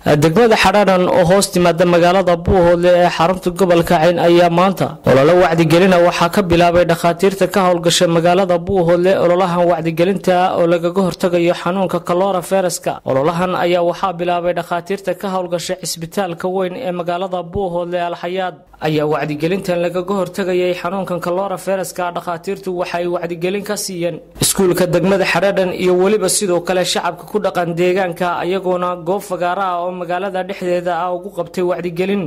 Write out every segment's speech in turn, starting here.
Degmada Xadhaadhan oo hoos timaada magaalada Buuhoodle ee xarunta gobolka Cayn ayaa maanta olole wacdigelina waxaa ka bilaabay dhakhaatiirta ka howlgasha magaalada Buuhoodle. Ololahan wacdigelinta oo lagaga hortagayo xanuunka coronaviruska, ololahan ayaa waxaa bilaabay dhakhaatiirta ka howlgasha cisbitaalka weyn ee magaalada Buuhoodle Alxayaad. Ayaa wacdigelintan lagaga hortagayay xanuunkan coronaviruska dhakhaatiirtu waxay wacdigelin ka siiyeen iskuulka degmada Xadhaadhan iyo weliba sidoo kale shacabka ku dhaqan deegaanka, ayagoona goob fagaara ah oo magaalada dhexdeeda ah ugu qabtay wacdigelin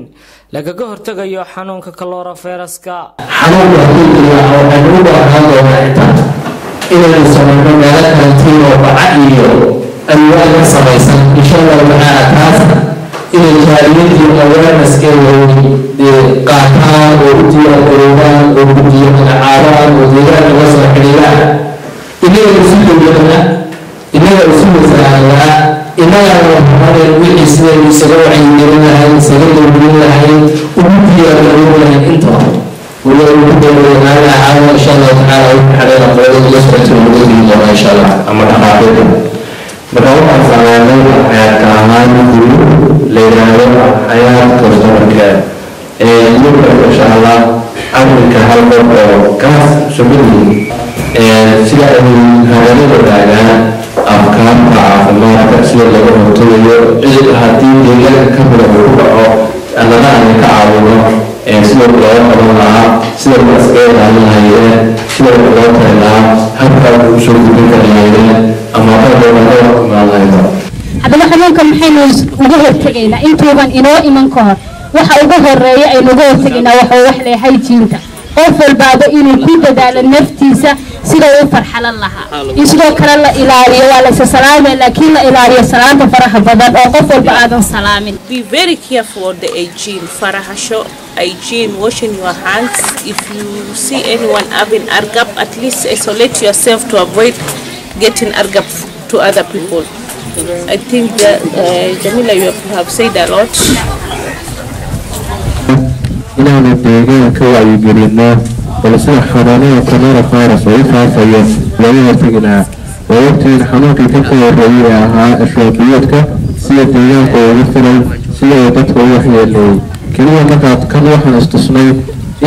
lagaga hortagayo xanuunka coronaviruska. Xanuunka hadduu dilaaco, waxaynu u baahnaan doonaa xitaa inaynu samayno meelo karantiin oo baca iyo alwaax ka samaysan, insha Allahu tacaala. Taas inay jaaliyadii awarenesskeeda dee qaataan oo u diyaargaroobaan oo guddiyo magacaabaan oo deegaanka la soo xidhiidhaan. Innaga isu dowladna, innaga isu wasaarada, innagana waxaaneen wixii sidaynu isaga wacyigelin lahayn, isaga dowlin lahayn, ugu diyaargaroobi lahayn intaba weliba ugu dowladanaana caawa, insha Allahu tacaala. Wixii xadheena qolada la socotay ugu degi doonaa, insha Allah, ama dhaqaaqyada. Marka waxaan sameynay Xayaadka ahaan group la yidhaahdo Xayaad Customer Care iyo, insha Allah, arrinka hal qof oo kaas shaqadii sida ay haweenada wadaagaan afkaarta caafimaadka, sida looga hortagayo cid haddii deegaanka ka mida uu ku dhaco, annana aan ka caawino sida looga qaban lahaa, sida loo iskaga ilaalin lahayeen, sida wax loo tari lahaa, habka ugu soo gudbin kari lahayeen ama habka looga imaan lahayba. Haddaba xanuunkan maxaynu uga hortegaynaa intuuban inoo iman ka hor? Waxa ugu horeeya aynu uga hortegaynaa waxa wax leh hygiene-ta. Qof walbaaba inuu ku dadaalo naftiisa sida uu farxalan lahaa, in sidoo kale la ilaaliyo, waa la isa salaamaya, laakiin la ilaaliyo salaanta faraha badan oo qof walba aadan salaamin. Be very careful on the hygiene, farahasho, hygiene, washing your hands. If you see anyone having hargab, at least isolate yourself to avoid getting hargab to other people. I think that, Jamila, you have said a lot. Inaanu deegaanka wacyigelino bal sida xanuunada coronavirus oo u faafayo looga hortagi lahaa. Waa waqtigii xanuunkii ka horreeyay ee ahaa shuban-biyoodka, sida deegaanka ugu firay, sida uu dadka u waxyeeleeyey keliya. Markaad kan waxaan istusnay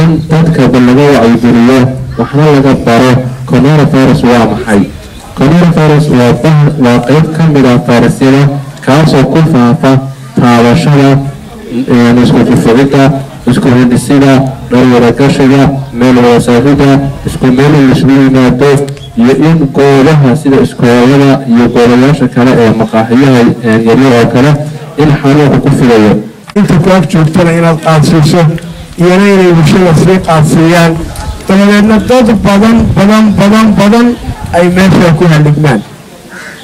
in dadka bal laga wacyigeliyo, waxna laga baro coronavirus waa maxay. Coronavirus waa qeyb ka mid ah fayrasyada, kaasoo ku faafa taabashada, isku qufucidda, isku hindhisida, dharwadagashiga, meel wadasaafida, isku meel isugu yimaado, iyo in goobaha sida iskoolada iyo goobayaasha kale ee maqaaxiyaha yaryar oo kale in xanuunka ku fidayo. Inta ku ag joogtana inaad qaadsiiso, iyana inay bulshada sii qaadsiiyaan, dabadeedna dad badan badan badan badan ay meesha ku haligmaan.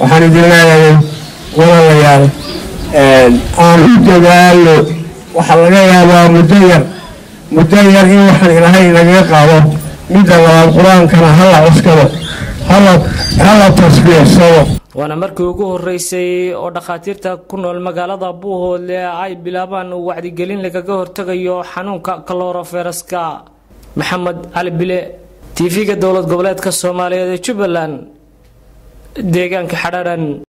Waxaan idin leeyahay, walaalayaal, aan u dadaalo. Waxaa laga yaabaa muddo yar, muddo yar in waxaan Ilaahay inagaga qaado. Midda labaad, Qur-aankana hala cuskado, hala tasbiixsado. Waana markii ugu horeysay oo dhakhaatiirta ku nool magaalada Buuhoodle ay bilaabaan wacdigelin lagaga hortagayo xanuunka coronaviruska. Maxamed Cali Bile, TV-ga Dowlad Goboleedka Soomaaliyeed ee Jubbaland, deegaanka Xadhaadhan.